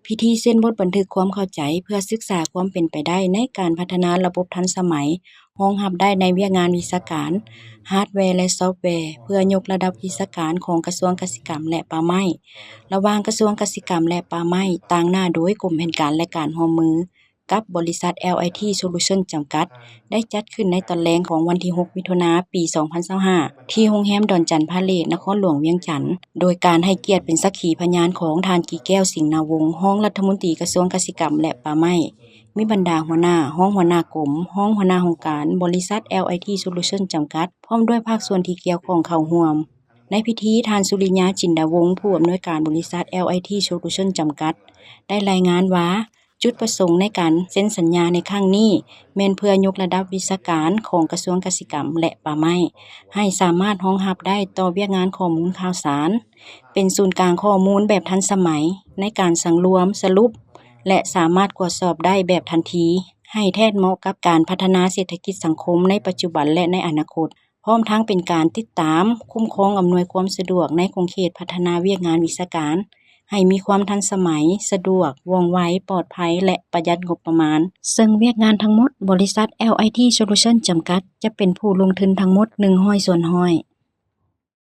ພິທີເຊັນບົດບັນທຶກຄວາມເຂົ້າໃຈ ເພື່ອສຶກສາຄວາມເປັນໄປໄດ້ໃນການພັດທະນາລະບົບທັນສະໄໝ ຮອງຮັບໄດ້ໃນວຽກງານວິຊາການ, ຮາດແວ ແລະ ຊອບແວ ເພື່ອຍົກລະດັບວິຊາການຂອງກະຊວງກະສິກຳ ແລະ ປ່າໄມ້ ລະຫວ່າງກະຊວງກະສິກຳ ແລະ ປ່າໄມ້ ຕາງໜ້າໂດຍກົມແຜນການ ແລະ ການຮ່ວມມື ກັບບໍລິສັດ ແອລໄອທີ Solution ຈຳກັດ ໄດ້ຈັດຂຶ້ນໃນຕອນແລງຂອງວັນທີຫົກ ມິຖຸນາ ປີສອງພັນຊາວຫ້າ ທີ່ໂຮງແຮມດອນຈັນພາເລດ ນະຄອນຫຼວງວຽງຈັນ ໂດຍການໃຫ້ກຽດເປັນສັກຂີພະຍານຂອງທ່ານ ກີແກ້ວ ສິງນາວົງ ຮອງລັດຖະມົນຕີກະຊວງກະສິກຳ ແລະ ປ່າໄມ້, ມີບັນດາຫົວໜ້າ, ຮອງຫົວໜ້າກົມ, ຮອງຫົວໜ້າຫ້ອງການ ບໍລິສັດ ແອລໄອທີ Solution ຈຳກັດ ພ້ອມດ້ວຍພາກສ່ວນທີ່ກ່ຽວຂ້ອງເຂົ້າຮ່ວມ. ໃນພິທີ ທ່ານ ສຸລິຍາ ຈິນດາວົງ ຜູ້ອຳນວຍການບໍລິສັດ ແອລໄອທີ Solution ຈຳກັດ ໄດ້ລາຍງານວ່າ ຈຸດປະສົງໃນການເຊັນສັນຍາໃນຄັ້ງນີ້ ແມ່ນເພື່ອຍົກລະດັບວິຊາການຂອງກະຊວງກະສິກຳ ແລະ ປ່າໄມ້ ໃຫ້ສາມາດຮອງຮັບໄດ້ຕໍ່ວຽກງານຂໍ້ມູນຂ່າວສານ, ເປັນສູນກາງຂໍ້ມູນແບບທັນສະໄໝໃນການສັງລວມ, ສະຫຼຸບ ແລະ ສາມາດກວດສອບໄດ້ແບບທັນທີ ໃຫ້ແທດເໝາະກັບການພັດທະນາເສດຖະກິດສັງຄົມໃນປັດຈຸບັນ ແລະ ໃນອະນາຄົດ, ພ້ອມທັງເປັນການຕິດຕາມ, ຄຸ້ມຄອງ, ອຳນວຍຄວາມສະດວກໃນຂົງເຂດພັດທະນາວຽກງານວິຊາການ ໃຫ້ມີຄວາມທັນສະໄໝ, ສະດວກ, ວ່ອງໄວ, ປອດໄພ ແລະ ປະຢັດງົບປະມານ. ເຊິ່ງວຽກງານທັງໝົດ ບໍລິສັດ ແອລໄອທີ Solution ຈຳກັດ ຈະເປັນຜູ້ລົງທຶນທັງໝົດ ໜຶ່ງຮ້ອຍສ່ວນຮ້ອຍ.